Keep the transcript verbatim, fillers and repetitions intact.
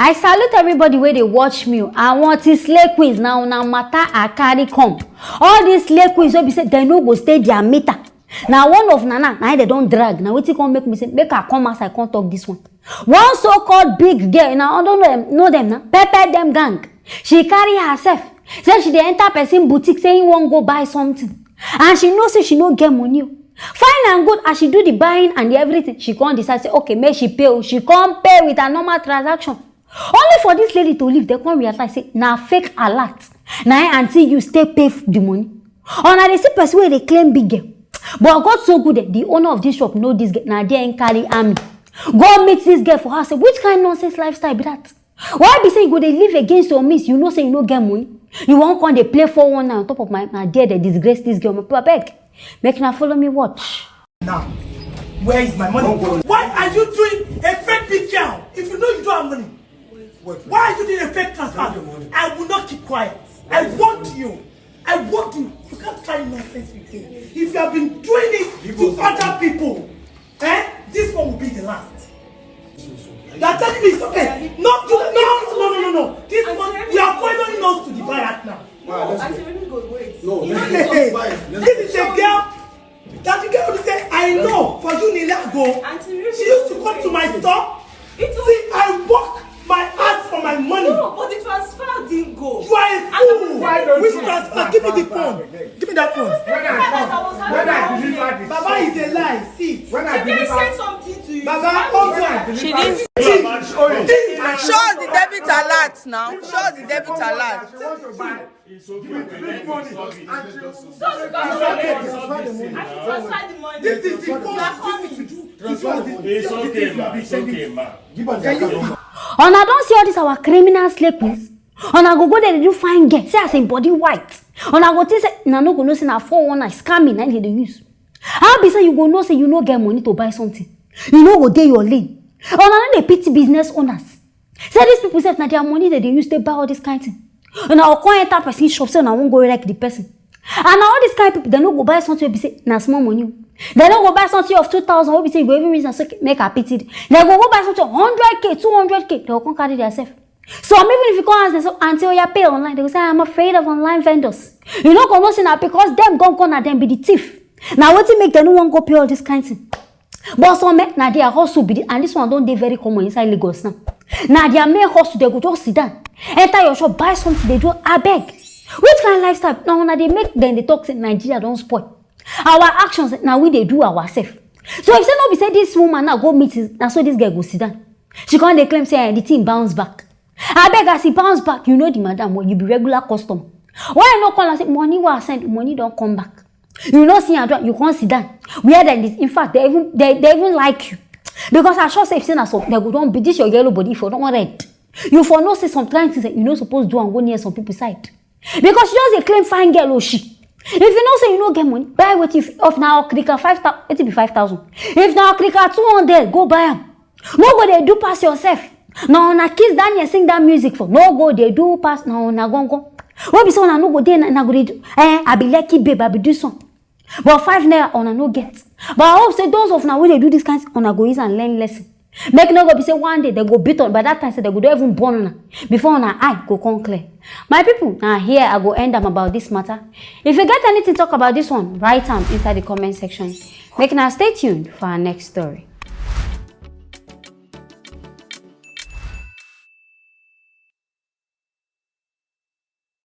I salute everybody wey dey watch me o. I want to slay queens, na una matter I carry come. All these slay queens wey be say dem no go stay their meter. Na one of nana na im dem don drag. Na wetin come make me say make I come outside come talk this one. One so-called big girl, na I don't know dem, know dem na Pepper Dem Gang. She carry herself say she dey enter person boutique say he wan go buy something, and she know say she no get money o. Fine and good, as she do the buying and the everything, she come decide say okay, make she pay o. She come pay with her normal transaction. Only for this lady to leave, dem come realize say na fake alert na im aunty use take pay the money. Una dey see person wey dey claim big girl, but God so good, eh, the owner of this shop know this girl. Na there im carry army go meet this girl for house, say which kind nonsense lifestyle be that? Why be say you go dey live against your means? You know say you no get money, you wan come dey play four one nine on top of my, na there dem disgrace this girl. My people, abeg, make una follow me watch. Now, where is my money? Why are you doing a fake picture? If you know you don't have money, why are you doing a fake transfer? I will not keep quiet. I want you. I want you. You can't carry nonsense with me. If you have been doing it to other people, eh, this one will be the last. You are telling me it's okay. No, no, no, no, no, no. This one, you are following us to the barrack now. Auntie, let me go. Wait. No, Hey, this is a girl that the girl will say, I know for you, Nilago. She used to come to my store. See, I work my ass for my money. No, but the transfer didn't go. You are a And I was fool. very Which good. Transfer? Give me the phone. Give me that phone. When I, when I was having When I deliver this, Baba is a lie. See. When I She didn't deliver, say something to you. Baba, hold on. She didn't. Think. Show us the debit alert now. Show us the debit alert. It's okay. Give me the big money. So because of that, I should transfer the money. This is the You are phone. coming. This is what the It's okay, ma. It's okay, ma. Give us the Can you account. Una don see all this our criminal slay queens? Una go go there dey do fine girl, say as im body white. Una go think say una no go know say na four one nine scamming na im dem dey use. How be say you go know say you no get money to buy something? You no go dey your lane. Una no dey pity business owners. Say these people sef na their money dem dey use take buy all this kind thing. Una go come enter person shop say una wan go wreck the person. And na all these kind people, dem no go buy something wey be say na small money o. Dem no go buy something of two thousand wey be say you go even reason say make I pity. Dem go go buy something of hundred k, two hundred k, dem go come carry their self. Some even if you come ask dem say, aunty, oya pay online, dem go say, I'm afraid of online vendors. You no go know say na because dem gon gon na dem be the thief. Na wetin make dem no wan go pay all this kind thing. But some men, na their hustle be the, and this one don dey very common inside Lagos now. Na their main hustle, dem go just sit down, enter your shop, buy something, dey do abeg. Which kind lifestyle? Na una dey make dem dey talk say Nigeria don spoil. Our actions, na we dey do ourselves. So if say no be say this woman now go meet, na so this girl go sit down. She come dey claim say, eh, the thing bounce back. Abeg, as e bounce back, you know the madam well, you be regular customer. Why you no call am say money wey I send, money don come back? You no see am, you come sit down. Where dem dey, in fact, dem even, dem, dem even like you. Because I sure say if say na so, dem go don be this your yellow body for don red. You for know say some kind things that you no suppose do and go near some people side. Because she just dey claim fine girl oshi. If you know say you no get money, buy wetin you fit. If na okrika five thousand, wetin be five thousand? If na okrika two hundred, go buy am. No go dey do pass yourself. Na una kiss Daniel sing that music for. No go dey do pass, na una gongon. Wey be say una no go dey, na go dey do, eh, I be lucky babe, I be do some. But five naira una no get. But I hope say those of una wey dey do this kind thing, una go use am learn lesson. Make no go be say one day dem go beat una, by that time say dem go don even born una before una eye go come clear. My people, na here I go end am about this matter. If you get anything talk about this one, write am inside the comment section. Make una stay tuned for our next story.